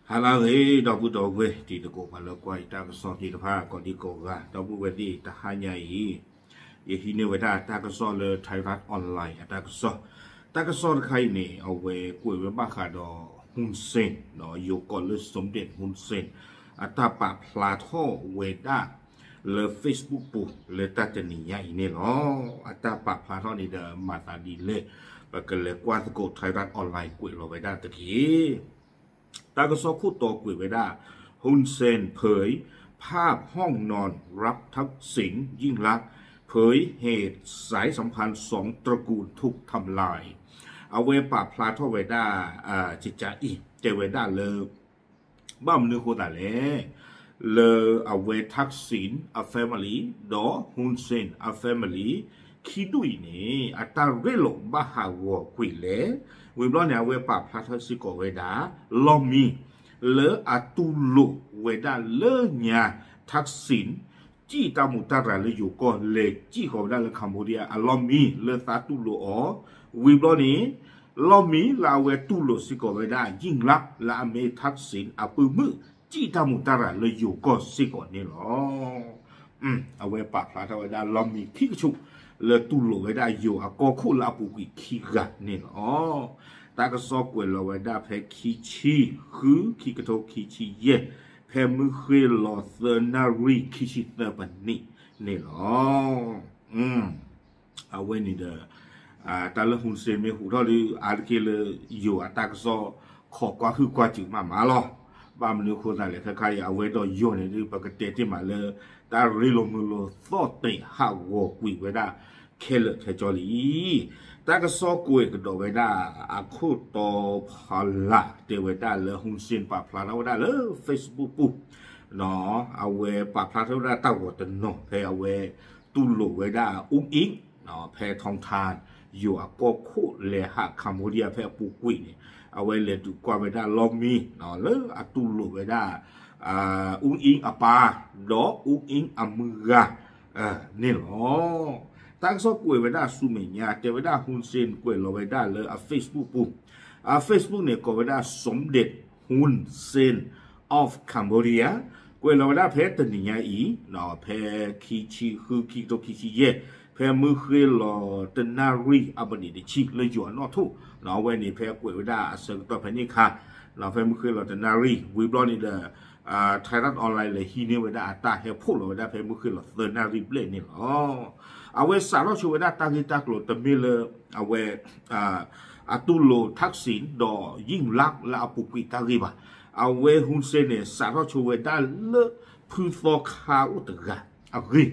ဟါလၢအဂ့ၤ ဒီပုၢ်ဒီဝဲၢ်တံၤသကိး ပှၤလၢကွၢ်ယတၢ်ကစီၣ်သ့ၣ်တဖၣ် ကိးဒံကိးဂၤ ဒီပုၢ်ဝဲၢ်သ့ၣ်တဟါညါအံၤ ယဟံးန့ၢ်ဝဲဒၣ်တၢ်ကစီၣ်လၢ Thairath Online အတၢ်ကစီၣ်, တၢ်ကစီၣ်တခါအံၤန့ၣ် အဝဲကွဲးဝဲဘၣ်ဃးဒီး Hun Sen ဒီးယိၤကီၢ်လၢ Somdetch Hun Sen အတၢ်ပာ်ဖျါထီၣ်ဝဲဒၣ် လၢ Facebook ပူၤ လၢတၢ်တနံၤညါအံၤန့ၣ်လီၤ. အတၢ်ပာ်ဖျါထီၣ်န့ၣ်ဒီး မၤသးဒ်လဲၣ်, ပကလဲၤကွၢ်သကိး Thairath Online ကွဲးလီၤဝဲဒၣ်တက့ၢ်. တၢ်ကစီၣ်ခိၣ်တီကွဲးဝဲဒၣ် Hun Sen เผยภาพห้องนอนรับทักษิณ ยิ่งลักษณ์เผยเหตุสายสัมพันธ์สองตระกูลถูกทำลาย အဝဲပာ်ဖျါထီၣ်ဝဲဒၣ် ကကးအံၤ တဲဝဲဒၣ်လၢ ဘၣ်မနုၤအဃိသတးလဲၣ်, လၢအဝဲ Thaksin အ family ဒီး Hun Sen အ family ခံဒူၣ်အံၤန့ၣ် အတၢ်ရ့လိာ်ဘၣ်ဟးဂီၤကွံာ်လဲၣ်. ဝံၤဘျီန့ၣ် အဝဲပာ်ဖျါထီၣ်စ့ၢ်ကီးဝဲဒၣ် လီၢ်မံ လၢအတူၢ်လိာ်ဝဲဒၣ်လၢညါ Thaksin စံၣ်တၢ်မူးတၢ်ရၤလၢယိၤကီၢ် လဲၤစံၣ်ဃီၤဝဲဒၣ်လၢ Cambodia အလီၢ်မံလၢသးတူၢ်လိာ်အီၤ, ဝံၤဘျီန့ၣ် လီၢ်မံလၢအဝဲတူၢ်လိာ်စ့ၢ်ကီးဝဲဒၣ် ยิ่งลักษณ์ လၢအမ့ၢ် Thaksin အပုၢ်မုၣ် စံၣ်တၢ်မူးတၢ်ရၤလၢယိၤကီၢ်စ့ၢ်ကီးန့ၣ်လီၤ. အဝဲပာ်ဖျါထီၣ်ဝဲဒၣ်လီၢ်မံခံကဆူး လၢတူၢ်လိာ်ဝဲဒၣ်ယိၤအကီၢ်ခိၣ်လၢအပူၤကွံာ်ခံဂၤန့ၣ်လီၤ. တၢ်ကစီၣ်ကွဲးလီၤဝဲဒၣ်ဖဲခံဆံဃု ခံကထိခံဆံယဲၢ် ဖဲမုၢ်ဃ့ၢ်လီၤသၢနၣ်ရံၣ်ခံဆံသၢပနံၣ်န့ၣ်လီၤ. အဝဲန့ၣ်ဒီး တၢ်လၢ Hun Sen မ့ၢ်ဟူးထီၣ်ဒီး အါတက့ၢ်လၢယိၤအတၢ်ကစီၣ် ခိးကွၢ်ဟုၣ်ကွၢ်စူၣ်မးမးလီၤ. ဘၣ်မနုၤအဃိသတးလဲၣ် ခဲခါအံၤ အဝဲဒီးယိၤန့ၣ်ဒုး ပကတဲတ့ၢ်မးလၢ တၢ်ရ့လိာ်မုာ်လိာ်သီၣ်တဲာ်ဟးဂီၤကွံာ်ဝဲဒၣ်ခဲလၢာ်ခဲဆ့လံ. တၢ်ကစီၣ်ကွဲးကဒီးဝဲဒၣ်အခိၣ်တီဖီလာ် တဲဝဲဒၣ်လၢ Hun Sen ပာ်ဖျါထီၣ်ဝဲဒၣ်လၢ Facebook ပူၤ အဝဲပာ်ဖျါထီၣ်ဝဲဒၣ်တၢ်ဂီၤတနီၤ ဖဲအဝဲတူၢ်လိာ်ဝဲဒၣ် အူအ့ၣ် ဖဲထီထါ ယိၤအကီၢ်ခိၣ်လဲၤဟး Cambodia ဖဲအပူၤကွံာ်န့ၣ် အဝဲလဲၤဒုးကွၢ်ဝဲဒၣ်လီၢ်မံ လၢအတူၢ်လိာ်ဝဲဒၣ် အူအ့ၣ်အပၢ် ဒီးအူအ့ၣ်အမုၢ်ဂၤန့ၣ်လီၤ. တၢ်ကစီၣ်ကွဲးဝဲဒၣ်ဆူမဲာ်ညါ တဲဝဲဒၣ် Hun Sen ကွဲးလီၤဝဲဒၣ်လၢအ Facebook ပူၤ, အ Facebook န့ၣ် ကိးဝဲဒၣ် Somdetch Hun Sen of Cambodia ကွဲးလီၤဝဲဒၣ်ဖဲတနံၤညါအံၤ ဖဲခံဆံဃု ခံကထိခံဆံယဲၢ် ဖဲမုၢ်ဃ့ၢ်လီၤတနၣ်ရံၣ်အပနံးတဆံလၢယိၤအနီၣ်ထိၣ်, အဝဲန့ၣ်ဖဲကွဲးဝဲဒၣ်အဆၢကတီၢ်ဖဲန့ၣ်အခါ ဖဲမုၢ်ဃ့ၢ်လီၤတနၣ်ရံၣ် ဝံၤဘျီန့ၣ်ဒီး Thairath Online လဲၤဟံးန့ၢ်ဝဲဒၣ်အတၢ်ဟဲဖီၣ်လီၤဝဲဒၣ်ဖဲမုၢ်ဃ့ၢ်လီၤသၢနၣ်ရံၣ်ဘျဲၣ်န့ၣ်လီၤ. အဝဲစးထီၣ်ဆိဝဲဒၣ်တၢ်ဂ့ၢ်တၢ်ကျိၤတမ့ၢ်လၢ အဝဲ အတူၢ်လိာ် Thaksin ဒီး ယံၣ်လၢ် လၢအပူၤကွံာ်တၢ်ဂ့ၢ်ဘၣ်. အဝဲ Hun Sen န့ၣ် စးထီၣ်ဆိဝဲဒၣ်လၢ ဖုသီခါအိၣ်တဂၤအဂ့ၢ်,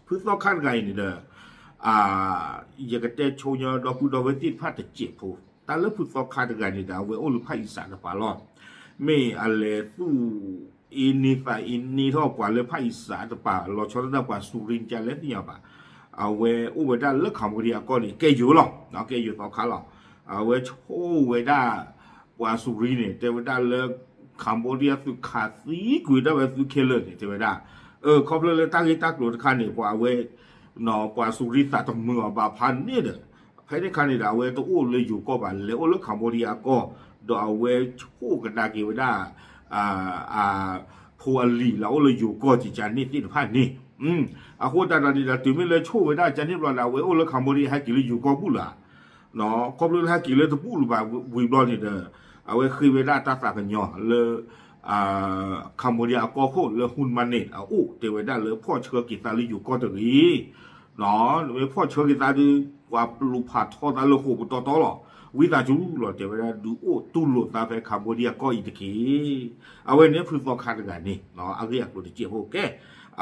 ဖုသီခါတဂၤအံၤန့ၣ်ဒီး ယကတဲဆိညီဒီပုၢ်ဒီဝဲၢ်သ့ၣ်တဖၣ်တစဲးဖိ, တၢ်လၢဖုသီခါတဂၤန့ၣ်ဒီး အဝဲအိၣ်လၢဖၣ်အံစးတပၤလီၤ. မ့ၢ်အလဲၤသူၣ်အ့န့သးအ့န့ထီၣ်ပှၤလၢဖၣ်အံစးတပၤ လီၤဆီဒၣ်တၢ်ပှၤစူၤရံန့ၣ် ကလဲၣ်သ့ၣ်ညါဘၣ်. အဝဲအိၣ်ဝဲဒၣ်လၢ Cambodia အကီၢ်န့ၣ် ကဲယိၤလီၤ, ကဲယိၤသီခါလီၤ. အဝဲဆိၣ်ဝဲဒၣ် ပှၤစူၤရံန့ၣ် တဲဝဲဒၣ်လၢ Cambodia သုးခးသံကွံာ်ဒၣ်ဝဲသုခဲလၢာ်န့ၣ် တဲဝဲဒၣ်, ခီဖျိလၢတၢ်ဂ့ၢ်တၢ်ကျိၤတခါန့ၣ် ပှၤအဝဲ ပှၤစူၤရံသးတမုာ်အီၤဘၣ်ဖးန့ၣ်ဒီး ဖဲန့ၣ်ခါန့ၣ်ဒီး အဝဲတအိၣ်လၢယိၤကီၢ်ဘၣ် လဲၤအိၣ်လၢ Cambodia အကီၢ်, ဒီးအဝဲဆိၣ်ကဒါက့ၤဝဲဒၣ် အဖိအလံၤလၢအအိၣ်လၢယိၤကီၢ် ကကန့ၣ်သ့ၣ်တဖၣ်န့ၣ်, အဃိသတးဒီးန့ၣ်ဒီး တုၤမ့ၢ်လၢဆိၣ်ဝဲဒၣ်ကန့ၣ်ဘျီဒီး အဝဲအိၣ်လၢ Cambodia ဟဲက့ၤလၢယိၤကီၢ်ဘူၣ်လၢၤ ခီဖျိလၢဟဲက့ၤလၢတဘူၣ်လၢၤဘၣ်ဝံၤဘျီန့ၣ်ဒီး အဝဲဃ့ဝဲဒၣ်တၢ်သးကညီၤလၢ Cambodia အကီၢ်ခိၣ်လၢ Hun Manet အအိၣ် တဲဝဲဒၣ်လၢဖီၣ်ဆှၢက့ၤသးလၢယိၤကီၢ်တဂ့ၤ, မ့ၢ်ဖီၣ်ဆှၢက့ၤသးဒီး ပှၤပျူၤဖးထီသးလၢဃိာ်ပတီၢ်တီလီၤ. ဝံသးစူၤလီၤ တဲဝဲဒၣ် ဒုးအိၣ်တူၢ်လိာ်သးဖဲ Cambodia ကီၢ်အံၤတက့ၢ်. အဝဲန့ၣ်ဖုသီခါတဂၤန့ၣ် အဂ့ၢ်အကျိၤတစဲးဖိကဲ,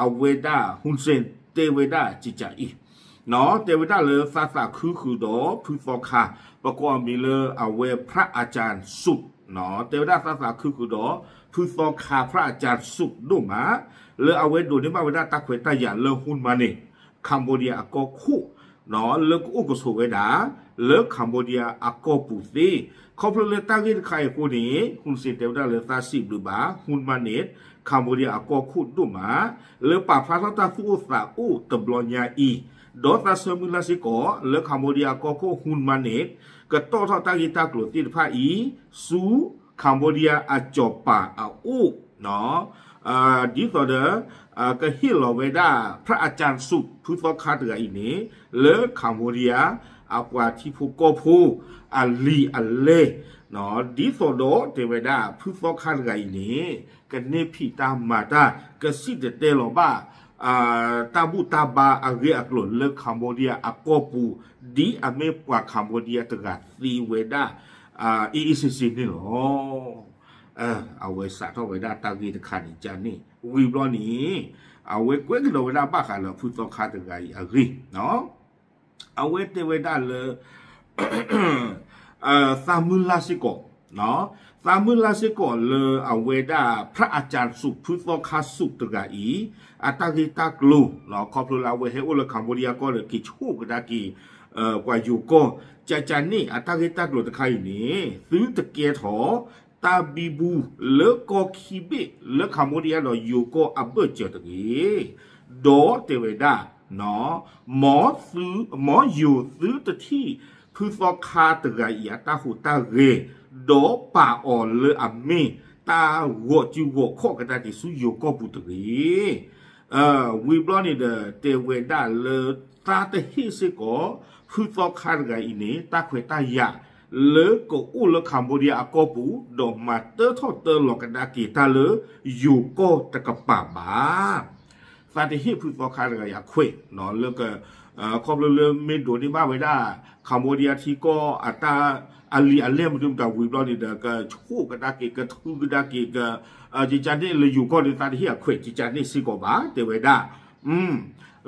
အဝဲဒၣ် Hun Sen တဲဝဲဒၣ်ကကးအံၤ တဲဝဲဒၣ်လၢသးသးခုဃုာ်ဒီးဖုသီခါ, ပကိးအမံၤလၢအဝဲ พระอาจารย์สุด, တဲဝဲဒၣ်သးသးခုဃုာ်ဒီး ဖုသီခါ พระอาจารย์สุด ဒိၣ်မး လၢအဝဲဒိးန့ၢ်ဘၣ်ဝဲဒၣ်တၢ်ခွဲးတၢ်ယာ်လၢ Hun Manet Cambodia အကီၢ်ခိၣ် လၢကအိၣ်ကဆိးဝဲဒၣ် လၢ Cambodia အကီၢ်ပူၤသ့, ခီဖျိလၢတၢ်ဂ့ၢ်တခါအံၤအဃိန့ၣ် Hun Sen တဲဝဲဒၣ်လၢသးစံးဘျုးဘၣ် Hun Manet Cambodia အကီၢ်ခိၣ်ဒိၣ်မး လၢပာ်ဖျါထီၣ်တၢ်သူၣ်အိၣ်သးအိၣ်တဘျီညါအံၤ, ဒီးသးဆၢမုၢ်လၢ်စ့ၢ်ကီး လၢ Cambodia အကီၢ်ခိၣ် Hun Manet ကတီၢ်ထီၣ်တၢ်ဂ့ၢ်တၢ်ကျိၤသ့ၣ်တဖၣ်အံၤ ဆူ Cambodia အစီၤပၤအအိၣ် ဒ်သိးဒီး ကဟ့ၣ်လီၤဝဲဒၣ် พระอาจารย์สุข ဖုသီခါတဂၤအံၤန့ၣ် လၢ Cambodia အပှၤထံဖိကီၢ်ဖိ အလံာ်အလဲၢ် ဒ်သိးဒီးတဲဝဲဒၣ် ဖုသီခါတဂၤအံၤန့ၣ် ကန့ၢ်ဖံးတၢ်မၤတၢ် ကစံၣ်တဲၤတဲလီၤဘၣ် တၢ်ဘူၣ်တၢ်ဘါအဂ့ၢ်အကျိၤလၢ Cambodia အကီၢ်ပူၤ ဒ်အမ့ၢ်ပှၤ Cambodia တဂၤသ့ဝဲဒၣ် အ့ၣ်အ့ၣ်စ့စ့န့ၣ်လီၤ. အဝဲစးထီၣ်ဝဲဒၣ်တၢ်ဂ့ၢ်တခါန့ၣ်ကန့ၣ် ဝံၤဘျီန့ၣ် အဝဲကွဲးကဒီးဝဲဒၣ်ဘၣ်ဃးလၢဖုသီခါတဂၤအံၤအဂ့ၢ် အဝဲတဲဝဲဒၣ်လၢ သးမုၢ်လၢ်စ့ၢ်ကီး သးမုၢ်လၢ်စ့ၢ်ကီးလၢအဝဲဒၣ် พระอาจารย์สุข ဖုသီခါစုၣ်တဂၤအံၤ အတၢ်ဂ့ၢ်တၢ်ကျိၤ ခီဖျိလၢအဝဲဟဲအိၣ်လၢ Cambodia ကီၢ်ဒီး က့ၤဆိၣ်ကဒါက့ၤ ပှၤယိၤကီၢ် ကကန့ၣ် အတၢ်ဂ့ၢ်တၢ်ကျိၤတခါအံၤန့ၣ် သုတကဲထီၣ် တၢ်ဘံဘူလၢကီၢ်ခံဘ့ၣ်လၢ Cambodia ဒီးယိၤကီၢ်အဘၢၣ်စၢၤတဂ့ၤ. ဒီးတဲဝဲဒၣ် မ်သု မ်ယိၤသုတထံၣ် ဖုသီခါတဂၤအံၤအတၢ်ဟူးတၢ်ဂဲၤ ဒီးပာ်အီၤလၢအမ့ၢ်တၢ်ဂီၤစုဂီၤခီၣ်ကဒါက့ၤဆူယိၤကီၢ်ပူၤတဂ့ၤ. ဝံၤဘျီန့ၣ်ဒီး တဲဝဲဒၣ်လၢသးတဟ့ၣ်စ့ၢ်ကီး ဖုသီခါတဂၤအံၤန့ၣ် တၢ်ခွဲးတၢ်ယာ်လၢကအိၣ်လၢ Cambodia အကီၢ်ပူၤ ဒီးမၤတၢထီၣ်တၢလီၤကဒါက့ၤတၢ်လၢယိၤကီၢ်တကပၤဘၣ်. သးတဟ့ၣ်ဖုသီခါတဂၤအံၤအခွဲး လၢ ခီဖျိလၢမ့ၢ်ဒိးန့ၢ်ဘၣ်ဝဲဒၣ် Cambodia ထံကီၢ်အတၢ်အလံာ်အလဲၢ်မနုၤမတၤဝံၤဘျီန့ၣ်ဒီး ကဆိၣ်ကဒါက့ၤ ကထုကဒါက့ၤ က ကကန့ၣ်လၢယိၤကီၢ်ဒီး သးတဟ့ၣ်အခွဲးကကန့ၣ်စ့ၢ်ကီးဘၣ် တဲဝဲဒၣ်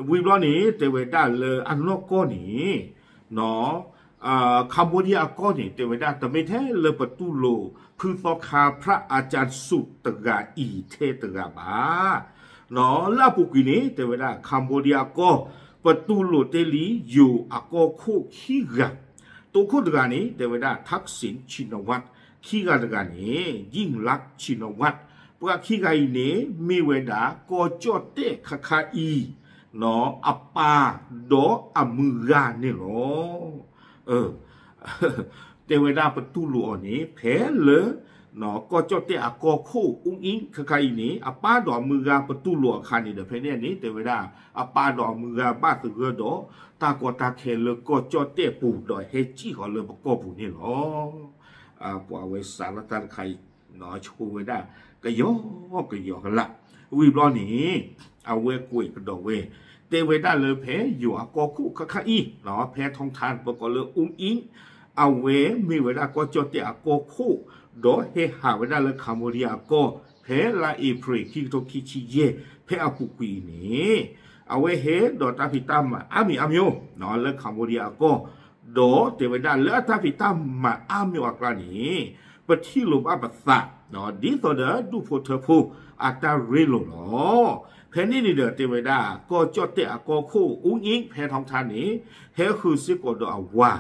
ဝံၤဘျီန့ၣ် တဲဝဲဒၣ်လၢအနီၢ်ကီၢ်န့ၣ် Cambodia အကီၢ်န့ၣ် တဲဝဲဒၣ် တမ့ၢ်ထဲလၢပတူၢ်လိာ် ဖုသီခါ พระอาจารย์สุข တဂၤအံၤထဲတဂၤဘၣ်. လၢအပူၤကွံာ်န့ၣ် တဲဝဲဒၣ် Cambodia အကီၢ် ပတူၢ်လိာ်တ့ၢ်လံယိၤအကီၢ်ခိၣ်ခံဂၤ တိခိၣ်တဂၤန့ၣ် တဲဝဲဒၣ် Thaksin Shinawatra ခံဂၤတဂၤန့ၣ် Yingluck Shinawatra ပှၤခံဂၤအံၤန့ၣ် မ့ၢ်ဝဲဒၣ် ကီၢ်ကၠီၣ်တဲၣ်ခါခါအံၤ အပၢ်ဒီးအမုၢ်ဂၤန့ၣ်လီၤ. တဲဝဲဒၣ်ပတူၢ်လိာ်အီၤန့ၣ် ဖဲလၢ ကီၢ်ကၠီၣ်တဲၣ်အကီၢ်ခိၣ် အူအ့ၣ်ခါခါအံၤန့ၣ် အပၢ်ဒီးအမုၢ်ဂၤပတူၢ်လိာ်အခါန့ၣ်ဒီး ဖဲန့ၣ်န့ၣ် တဲဝဲဒၣ် အပၢ်ဒီးအမုၢ်ဂၤဘၣ်သဂၢၢ်ဒီး တၢ်ကီတၢ်ခဲလၢကီၢ်ကၠီၣ်တဲၣ်ပူၤ ဒီးဟဲစံၣ်ဃီၤလၢပကီၢ်ပူၤန့ၣ်လီၤ. ပှၤဝဲစးလၢတၢ်တခါအံၤ ဆိဝဲဒၣ် ကယီကယီကလာ် ဝံၤဘျီန့ၣ် အဝဲကွဲးကဒီးဝဲ တဲဝဲဒၣ်လၢဖဲယိၤအကီၢ်ခိၣ်ခါခါအံၤ ဖဲထီထါပကိးလၢအူအ့ၣ် အဝဲမ့ၢ်ဝဲဒၣ်ကီၢ်ကၠီၣ်တဲၣ်အကီၢ်ခိၣ် ဒီးဟဲဟးဝဲဒၣ်လၢ Cambodia အကီၢ် ဖဲလါအ့ဖြ့ၣ် ခံကထိခံဆံယဲၢ် ဖဲအပူၤကွံာ်အံၤန့ၣ် အဝဲဟဲဒီးတၢ်ဖံးတၢ်မၤအါမံၤအါမံၤ လၢ Cambodia အကီၢ် ဒီးတဲဝဲဒၣ်လၢအတၢ်ဖံးတၢ်မၤအါမံၤအကျါန့ၣ် ပထံၣ်လိာ်ဘၣ်ပသး ဒ်သိးဒီးဒူၣ်ဖိထၢဖိအတၢ်ရ့လိာ်လီၤ. ဖဲန့ၣ်န့ၣ်ဒီးတဲဝဲဒၣ် ကီၢ်ကၠီၣ်တဲၣ်အကီၢ်ခိၣ် အူအ့ၣ်ဖဲထီထါန့ၣ် ဟဲဃုာ်စ့ၢ်ကီးဒီးအဝၤ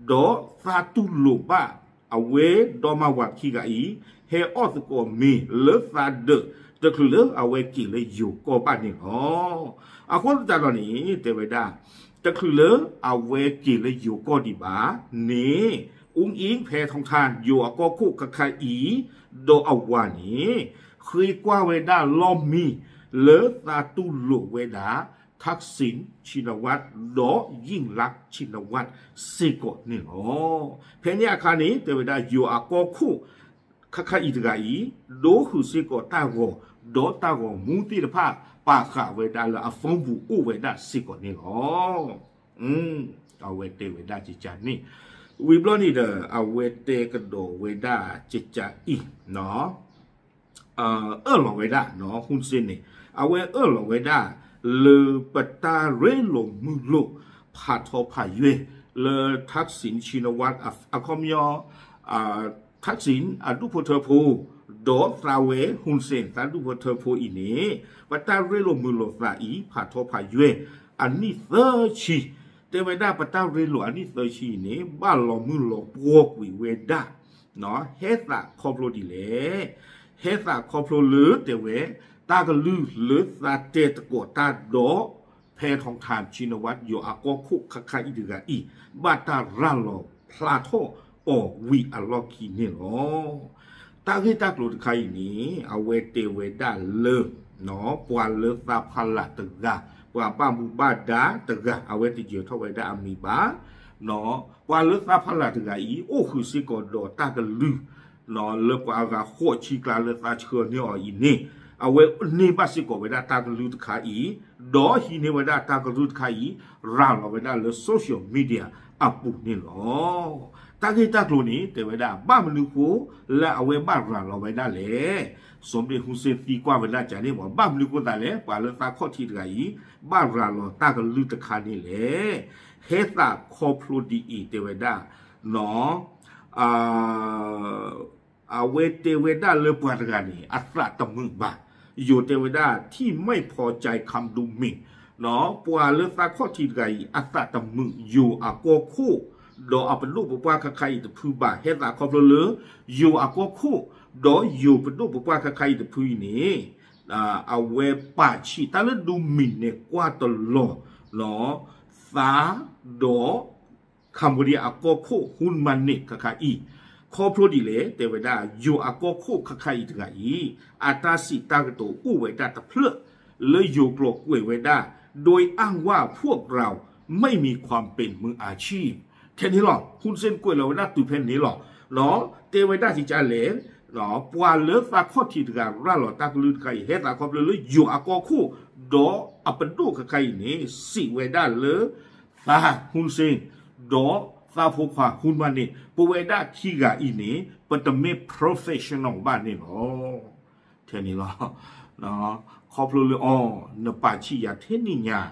ဒီးသးတူၢ်လိာ်ဘၣ် အဝဲဒီမါဝၤခံဂၤအံၤ ဟဲအီၣ်သကိးမ့ၤလၢသးဒၢး တချုးလၢအဝဲက့ၤလၢယိၤကီၢ်ဘၣ်န့ၣ်လီၤ. အဃိသတးဒီးန့ၣ် တဲဝဲဒၣ် တချုးလၢအဝဲက့ၤလၢယိၤကီၢ်ဒံးဘၣ်န့ၣ် အူအ့ၣ်ဖဲထီထါ ယိၤအကီၢ်ခိၣ်ခါခါအံၤ ဒီးအဝၤန့ၣ် ဃ့ကွၢ်ဝဲဒၣ်လီၢ်မံ လၢသးတူၢ်လိာ်ဝဲဒၣ် Thaksin Shinawatra ဒီး Yingluck Shinawatra စ့ၢ်ကီးန့ၣ်လီၤ. ဖဲန့ၣ်အခါန့ၣ် တဲဝဲဒၣ်ယိၤအကီၢ်ခိၣ် ခါခါအံၤတဂၤအံၤ ဒိးဃုာ်စ့ၢ်ကီးတၢ်ဂီၤ ဒီးတၢ်ဂီၤမူသ့ၣ်တဖၣ် ပာ်ဃာ်ဝဲဒၣ်လၢအ phone ပူၤအိၣ်ဝဲဒၣ်စ့ၢ်ကီးန့ၣ်လီၤ. အဝဲတဲဝဲဒၣ်ကကန့ၣ် ဝံၤဘျီန့ၣ်ဒီး အဝဲတဲကဒီးဝဲဒၣ်ကကအံၤ အၢၣ်လီၤဝဲဒၣ် Hun Sen န့ၣ် အဝဲအၢၣ်လီၤဝဲဒၣ် လၢပတၢ်ရ့လိာ်မုာ်လိာ် ဖးထီဖးယွဲၢ် လၢ Thaksin Shinawatra အခီပညီ Thaksin အဒူၣ်ဖိထၢဖိ ဒီးသးဝဲ Hun Sen သးဒူၣ်ဖိထၢဖိအံၤန့ၣ် ပတၢ်ရ့လိာ်မုာ်လိာ်သးအံၤ ဖးထီဖးယွဲၢ် အနံၣ်သၢဆံ တဲဝဲဒၣ်ပတၢ်ရ့လိာ်အနံၣ်သၢဆံအံၤန့ၣ် ဘၣ်လီၤမုၢ်လီၤပှီၢ်ကွံာ်ဝဲဒၣ် ဟဲသးခီဖျိဒ်လဲၣ်. ဟဲသးခီဖျိလၢတဲဝဲ တၢ်ကလုၢ်လၢသးတဲသကိးတၢ်ဒီး ဖဲထီထါ Shinawatra ယိၤအကီၢ်ခိၣ်ခါခါအံၤတဂၤအံၤ ဘၣ်တၢ်ရၤလီၤဖျါထီၣ်အီၤဝံၤအလီၢ်ခံန့ၣ်လီၤ. တၢ်ဂ့ၢ်တၢ်ကျိၤတခါအံၤန့ၣ် အဝဲတဲဝဲဒၣ်လၢ ပှၤလၢသးဖီလာ်တဂၤ, ပှၤဘၣ်မူဘၣ်ဒါတဂၤ, အဝဲတယၢၤထီၣ်ဝဲဒၣ်အမံၤဘၣ်, ပှၤလၢသးဖီလာ်တဂၤအံၤ အိၣ်ဃုာ်စ့ၢ်ကီးဒီးတၢ်ကလုၢ် လၢပှၤအဂၤဃိးဆံကျါလၢသးဆှၢန့ၢ်အီၤအံၤန့ၣ် အဝဲန့ၢ်ဘၣ်စ့ၢ်ကီးဝဲဒၣ်တၢ်ကလုၢ်တခါအံၤ, ဒီးဟံးန့ၢ်ဝဲဒၣ်တၢ်ကလုၢ်တခါအံၤ ရၤလီၤဝဲဒၣ်လၢ social media အပူၤန့ၣ်လီၤ. တၢ်ဂ့ၢ်တၢ်ကျိၤန့ၣ် တဲဝဲဒၣ် ဘၣ်မနုၤဃိ လၢအဝဲဘၣ်ရၤလီၤဝဲဒၣ်လဲၣ်. စီၤဘ့းဟူစ့သံကွၢ်ဝဲဒၣ်ကန့ၣ်မ့ၢ် ဘၣ်မနုၤဃိသးလဲၣ် ပှၤလၢသးခီၣ်ထံးတဂၤအံၤ ဘၣ်ရၤလီၤတၢ်ကလုၢ်တခါန့ၣ်လဲၣ်. ဟဲသးခီဖျိဒ်အံၤ တဲဝဲဒၣ် အဝဲတဲဝဲဒၣ်လၢပှၤတဂၤန့ၣ် အသးတမုာ်ဘၣ်. ယိၤတဲဝဲဒၣ် ထံၣ်မဲၣ်ဖီကၠဲးခမ်ဒူမ့ၣ်, ပှၤလၢသးခီၣ်ထံးတဂၤအံၤ အသးတမုာ်ယိၤအကီၢ်ခိၣ် ဒီးအပဒိၣ်ပပှၢ်ခါခါအံၤတဖုဘၣ်. ဟဲသးခီဖျိလၢ ယိၤအကီၢ်ခိၣ် ဒီးယိၤပဒိၣ်ပပှၢ်ခါခါအံၤတဖုအံၤန့ၣ် အဝဲပာ်ဆံးတၢ်လၢဒိးမံၤနဲၣ်ကွၢ်တလီၤ သးဒီး Cambodia အကီၢ်ခိၣ် Hun Manet ခါခါအံၤ, ခီဖျိဒ်လဲၣ် တဲဝဲဒၣ် ယိၤအကီၢ်ခိၣ်ခါခါအံၤတဂၤအံၤ အတၢ်စံးတၢ်ကတိၤအိၣ်ဝဲဒၣ်တဖျၢၣ် လၢယိၤကျိာ်ကွဲးဝဲဒၣ် โดยอ้างว่าพวกเราไม่มีความเป็นมืออาชีพ ထဲန့ၣ်လီၤ. ဟူစ့ကွဲးလီၤဝဲဒၣ်တုၤဖဲန့ၣ်လီၤ. တဲဝဲဒၣ်စံးကလဲၣ် ပှၤလၢသးခီၣ်ထံးတဂၤရၤလီၤတၢ်ကလုၢ်တခါအံၤ ဟဲသးခီဖျိလၢယိၤအကီၢ်ခိၣ် ဒီးအပဒိၣ်ခါခါအံၤန့ၣ် စံးဝဲဒၣ်လၢ သး ဟူစ့ ဒီးသးဖိခွါ Hun Manet ပဝဲဒၣ်ခံဂၤအံၤန့ၣ် ပတမ့ၢ် professional ဘၣ်န့ၣ်လီၤ. ထဲန့ၣ်လီၤ. ခီဖျိလၢအီၤ နပာ်ဆံးယၤထဲန့ၣ်ညါ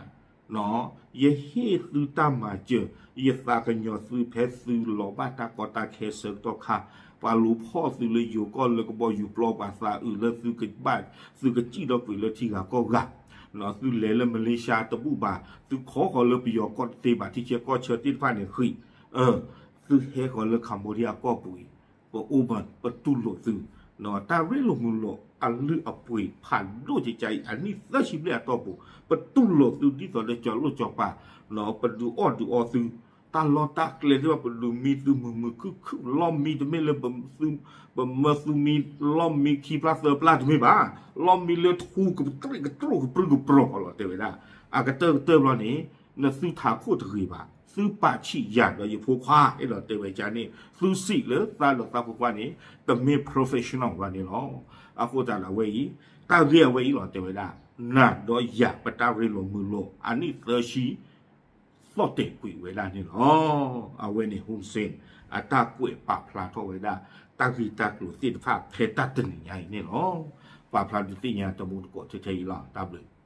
ယဟ့ၣ်သုတၢ်မၤစၢၤ, ယသးကညီၤသုဖဲသုလီၤဘၣ်တၢ်ကီတၢ်ခဲဆၢကတီၢ်ခါ, ပှၤလူၤဖီၣ်သုလၢယိၤကီၢ်လၢကဘီယူၤပျီပှၤသးအုးလၢသုကဘၣ်, သုကစံၣ်ဒီးကွံာ်လၢထံဂၤကီၢ်ဂၤ, သုလဲၤလၢ Malaysia တဘူၣ်ဘၣ်, သုခိးဃီၤလၢပယီၤကီၢ်တသ့ဘၣ် ထံဆၢကီၢ်ဆၢသ့ၣ်တဖၣ်န့ၣ်ဃံး, သုဟဲဃီၤလၢ Cambodia ကီၢ်ပူၤအံၤ ပအိၣ်ဘၣ် ပတူၢ်လိာ်သု, တၢ်ရ့လိာ်မုာ်လိာ်အလုၢ်အပှ့ၤဖးဒိၣ်ကကါအံၤ အနံၣ်သၢဆံဘျဲၣ်အတီၢ်ပူၤ ပတူၢ်လိာ်သုဒ်သိးဒီးကၠီၤလိၣ်ကၠီၤပၤ, ပဒုးအီၣ်ဒုးအီသု, တၢ်လီၢ်တၢ်ကျဲသ့ၣ်တဖၣ် ပဒုးမံသုမုာ်မုာ်ခုၣ်ခုၣ်, လီၢ်မံတမ့ၢ်လၢ ပမၢသုမံ လီၢ်မံခံပျၢ်သၢပျၢ်တမ့ၢ်ဘၣ်, လီၢ်မံလၢထူကတြ့ၣ်ကတြိၣ်ကပြုၢ်ကပြီၤလီၤ တဲဝဲဒၣ်, အကတၢၢ်ကတၢၢ်ဘျီန့ၣ် နသုထးခိၣ်တဂ့ၤဘၣ်, သုပာ်ဆံးယၤဒီးယဖိခွါ အဲၣ်ဒိးတဲဝဲဒ်န့ၣ် သုစံးလၢသးဒီးသးဖိခွါန့ၣ် တမ့ၢ် professional ဘၣ်န့ၣ်လီၤ. အဃိသတးဒီးအဝဲအံၤ တၢ်ဂ့ၢ်အဝဲအံၤလီၤ တဲဝဲဒၣ် နၤဒီးယၤပတၢ်ရ့လိာ်မုာ်လိာ် အနံၣ်သၢဆံ သီၣ်တဲာ်ကွံာ်ဝဲဒၣ်န့ၣ်လီၤ. အဝဲန့ၣ် Hun Sen အတၢ်ကွဲးပာ်ဖျါထီၣ်ဝဲဒၣ် တၢ်ဂ့ၢ်တၢ်ကျိၤသ့ၣ်တဖၣ်ဖဲတၢ်တနံၤညါအံၤန့ၣ်လီၤ. ပာ်ဖျါဒုးသ့ၣ်ညါတမူတကိးထဲထဲအံၤလီၤ. တၢ်ဘျုး